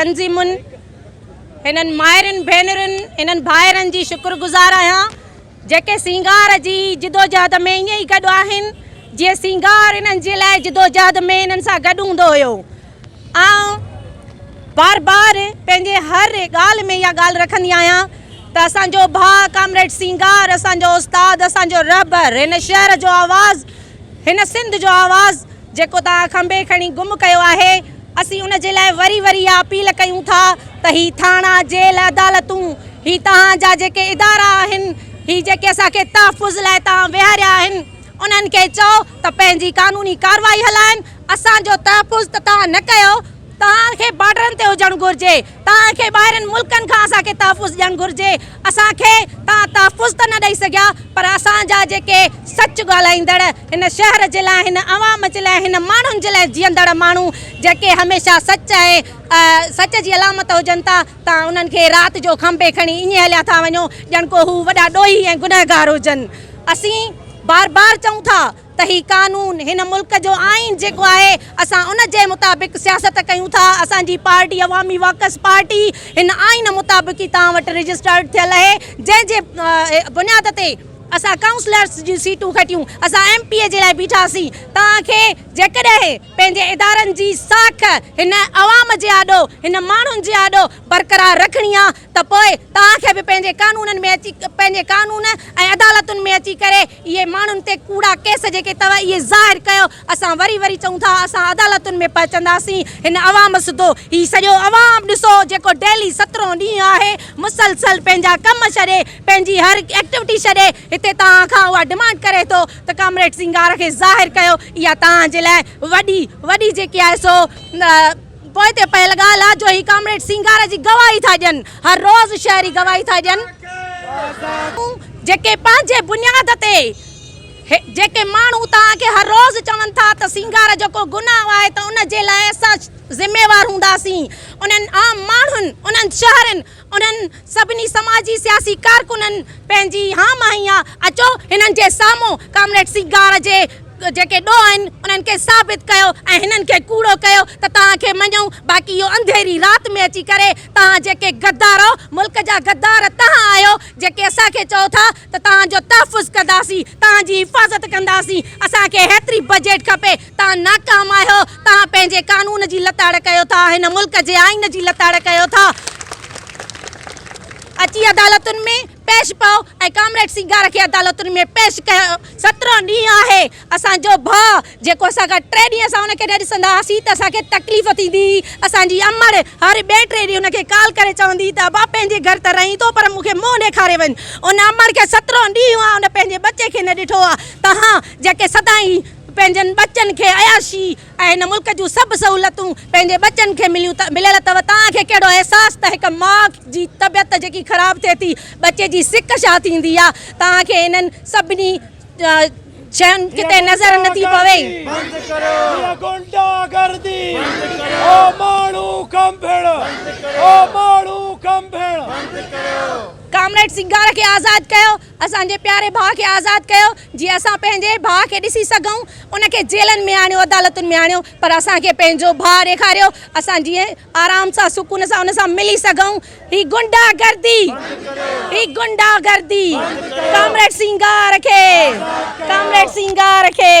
تنظيمن، هنن مائرن ڀينرن، هنن ڀائرن جي شڪر گذار آهيان جيڪي سينگار جي جدوجهد ۾ ائين ئي گڏ آهن جيئن سينگار انهن جي لاء جدوجهد ۾ انهن سان گڏ هوندو هيو. آئون بار بار پنهنجي هر ڳالهه ۾ اها ڳالهه رکندي آهيان ته اسان جو ڀاء ڪامريڊ سينگار اسان جو استاد اسان جو رهبر هن شهر جو آواز هن سنڌ جو آواز جيڪو توهان کنڀي کڻي گم ڪيو آهي اسين ان جي لاء وري وري اها اپيل ڪيون ٿا ته هي ٿاڻا جيل عدالتون هي توهان جا جيڪي ادارا آهن هي جيڪي اسان کي تحفظ لاء توهان ويهاريا آهن انهن کي چئو ته پنهنجي قانوني ڪارروائي هلائن، اسان جو تحفظ ته توهان نه ڪيو، توهان کي بارڊرن تي هجڻ گهرجي، توهان کي ٻاهرين ملڪن کان اسان کي تحفظ ڏيڻ گهرجي، اسان کي توهان تحفظ ته نه ڏئي سگهيا پر اسان جا جيڪي سچ ڳالهائيندڙ هن شهر جي لاء هن عوام جي لاء هن ماڻهن جي لاء جيئندڙ ماڻهو جيڪي هميشه سچ ۽ سچ جي علامت هجن ٿا توهان انهن کي رات جو کنڀي کڻي ائين هليا ٿا وڃو ڄڻ ڪو هو وڏا ڏوهي ۽ گنهگار هجن. اسين بار بار چئون ٿا ته هي قانون هن ملڪ جو آئين جيڪو آهي اسان ان جي مطابق سياست ڪيون ٿا اسان جي پارٽي عوامي ورڪرز پارٽي هن آئين مطابق ئي توهان وٽ رجسٽرڊ ٿيل آهي جنهن جي بنياد تي اسان ڪائونسلرز جون سيٽون کٽيون اسان ايم پي اي جي لاء بيٺاسين توهان کي جيڪڏهن پنهنجي ادارن جي ساک هن عوام جي آڏو هن ماڻهن جي آڏو برقرار رکڻي آ ته پوء توهان کي به پنهنجي قانونن ۾ اچي پنهنجي قانون ۽ عدالتن ۾ اچي ڪري اهي ماڻهن تي ڪوڙا ڪيس جيڪي اٿو اهي ظاهر ڪيو اسان وري وري چئون ٿا اسان عدالتن ۾ پهچنداسين هن عوام سڌو هي سڄو عوام ڏسو جيڪو ڊيلي سترهون ڏينهن آهي مسلسل پنهنجا ڪم ڇڏي پنهنجي هر ايڪٽوٽي ڇڏي هتي توهان کان اها ڊمانڊ ڪري ٿو ته ڪامريڊ سينگار کي ظاهر ڪيو اها توهان جي لاء وڏي وڏي جيڪي آهي سو پوئتي پيل ڳالهه آ جو هي ڪامريڊ سينگار جي گواهي ٿا ڏين، هر روز شهري گواهي ٿا ڏين. جيڪي پنهنجي بنياد تي جيڪي ماڻهو توهان کي هر روز چون ٿا ته سينگار جو ڪو گناهه آهي ته ان جي لاء اسان ذميوار هونداسين، انهن عام ماڻهن، انهن شهرين، انهن سڀني سماجي سياسي ڪارڪنن پنهنجي هام هنئي آ، اچو هنن جي سامهون ڪامريڊ سينگار جي جيڪي ڏوهه آهن انهن کي ثابت ڪيو ۽ هنن کي ڪوڙو ڪيو ته توهان کي مڃون، باقي اهو انڌيري رات ۾ اچي ڪري توهان جيڪي غدار آهو، ملڪ جا غدار توهان آهيو جيڪي اسان کي چئو ٿا ته توهان جو تحفظ ڪنداسين، توهان جي حفاظت ڪنداسين، اسان کي هيتري بجيٽ کپي، توهان ناڪام آهيو، توهان پنهنجي قانون جي لتاڙ ڪيو ٿا، هن ملڪ جي آئين جي لتاڙ ڪيو ٿا، اچي عدالتن ۾ پيش پئو ۽ ڪامريڊ سينگار کي عدالتن ۾ پيش ڪيو، سترهن ڏينهن آهي اسان جو ڀاء جيڪو اسان کان ٽي ڏينهن اسان ان کي نه ڏسندا هئاسين ته اسان کي تڪليف ٿيندي هئي، اسان جي امڙ هر ٻئي ٽئين ڏينهن ان کي ڪال ڪري چوندي هئي ته ابا پنهنجي گهر ته رهين ٿو پر مون کي منهن ڏيکاري وڃ، ان امڙ کي سترهن ڏينهن آهي ان پنهنجي ٻچي کي نه ڏٺو آهي، توهان جيڪي سدائين پنهنجن ٻچن کي عياشي ۽ هن ملڪ جون سڀ سهولتون پنهنجي ٻچن کي مليون مليل اٿو توهان کي ڪهڙو احساس ته هڪ ماء جي طبيعت جيڪي خراب ٿئي ٿي ٻچي جي سڪ ڇا ٿيندي آ توهان کي انهن سڀني شين ڪٿي نظر نه ٿي پوي. بند ڪريو هي غنڊا گردي او ماڻهو کنڀڻ او ماڻهو کنڀڻ بند ڪريو. ڪامريڊ سينگار کي آزاد ڪيو. اسان جي پياري ڀاء کي آزاد ڪيو جيئن اسان پنهنجي ڀاء کي ڏسي سگهون ان کي جيلن ۾ آڻيو عدالتن ۾ آڻيو پر اسان کي پنهنجو ڀاء ڏيکاريو اسان جيئن آرام سان سڪون سان ان سان ملي سگهون هي غنڊا گردي هي غنڊا گردي ڪامريڊ سينگار کي ڪامريڊ سينگار کي.